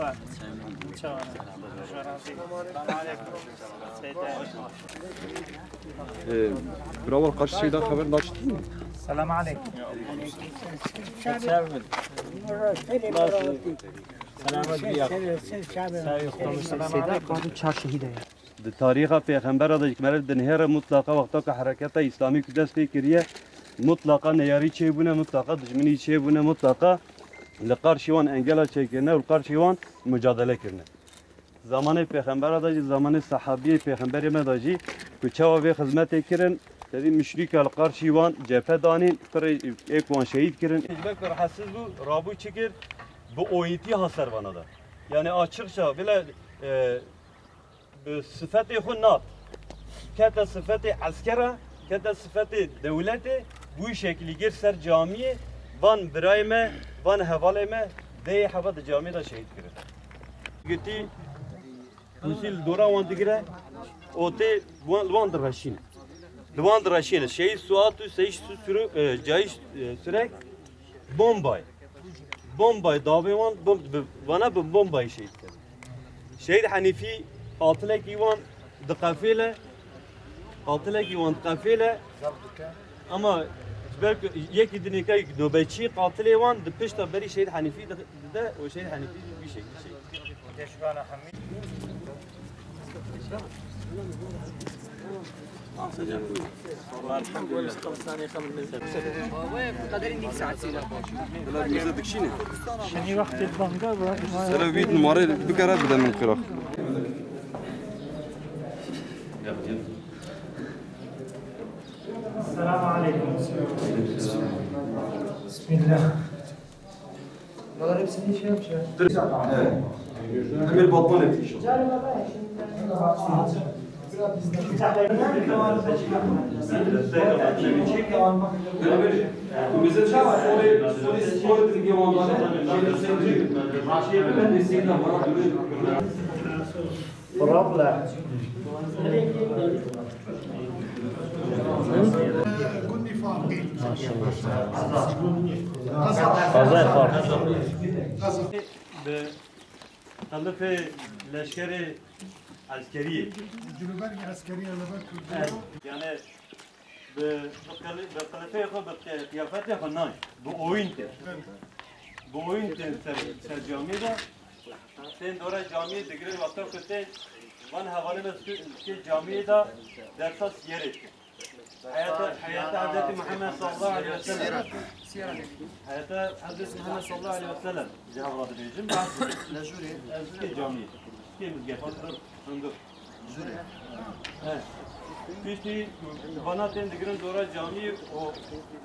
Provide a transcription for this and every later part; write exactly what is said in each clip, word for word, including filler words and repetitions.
Çawa? Çawa? Selamun aleyküm. Seyda. Ee, Birawer, qarşî Seyda xeber naçî? Selam aleyküm. Selamet ya. Seyda, çar şehîd e. Di tarîxa pêxembera de ji me re dinihêre, mutlaqa wexta ku hereketa îslamî ku dest pê kiriye, mutlaqa neyarî çêbûne, mutlaqa dijminî çêbûne, mutlaqa li qarşî wan engela çêkirine û li qarşî wan mucadele kirine. Zamanê pêxembera de jî, zamanê sehabiyê pêxemberê me de jî ku çawa vê xizmetê kirin, tevî muşrîka li qarşî wan cephe danîn, pirê êk wan şehîd kirin. Ji ber ku rehetsiz bû, rabû çi kir? Bi oyîntî ha ser vana de. Yani açıkça bile, e, bi sifetê xwe nat. Kete sifetê eskera, kete sifetê dewletê, bu şekilî gir ser camiyê, van birayê me, van hevalê me, dê heva di camiyê de şehîd kirin. Gitî, Husî li dora wan digire, û tê wan, li wan direşîne. Li wan direşîne. Şehîd Suat û Seyîd Su-, Sürü-, e, Cayîş, e, Sürek, bombayê. Bombayê davê wan, bom-, bi, vana bi bombayê şehîd kirin. Şehîd Henîfî qatilekî wan di qefêle, qatilekî wan di qefêle, ama ji ber ku yekî dinêke nobetçî qatilê wan di pişta berî Şehîd Henîfî di, dide û Şehîd Henîfî jî wî şekilî şehîd. Şenî wextê banga. Selo vît numare bikere bide min qiraq. Selamun aleyküm. Bismillah. Bunlar hepsini şey yapacak. Evet. Emir Batman etti inşallah. Problem. Qazayê Fars. Bi qilifê leşkerê eskeriyê. Cilûbergê eskeriyê li ber Kurdan. Yani bi, bi qili-, bi qilifê xwe, bi qi-, qiyafetê xwe nayê. Bi oyîn tê. Bi oyîn tê ser, ser camiyê de. Tên dora camiyê digirin, wexta ku tên van hevalê me stû-, stû camiyê de dersa siyerê dikin. Heyata, heyata Hezretî Muhammed sallallahu aleyhi ve sellem. Heyata Hezretî Muhammed sallallahu aleyhi ve sellem. Ji hev re dibêjim, behs dikim. Li jûrê. Ez stû camiyê. Stû mizgefan dur, hundur. Jûrê. He. Piştî vana tên digirin dora camiyê û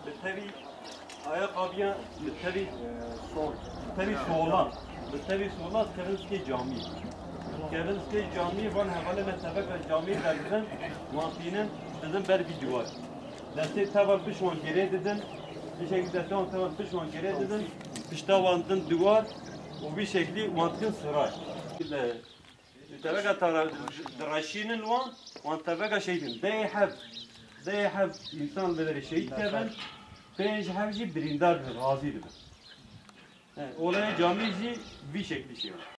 bi tevî Ayaqqabîya bi tevî sol, bi tevî sola, bi tevî sola kevin stû camiyê. Kevin stû camiyê, van hevalê me teveka camiyê derdidin, wan tînin, didin ber vî diwar. Destê tevan pişt wan girê didin, vî şekilî destê wan tevan pişt wan girê didin, pişta wan din diwar û vî şekilî wan dikin siray. Teveka tara direşînin wan, wan teveka şehîd in. Dehê heb, dehê heb însan li derê şehîd kevin, pênc heb jî birîndar dibin, gazî dibin. He, olayê camî jî vî şeklî şêwin.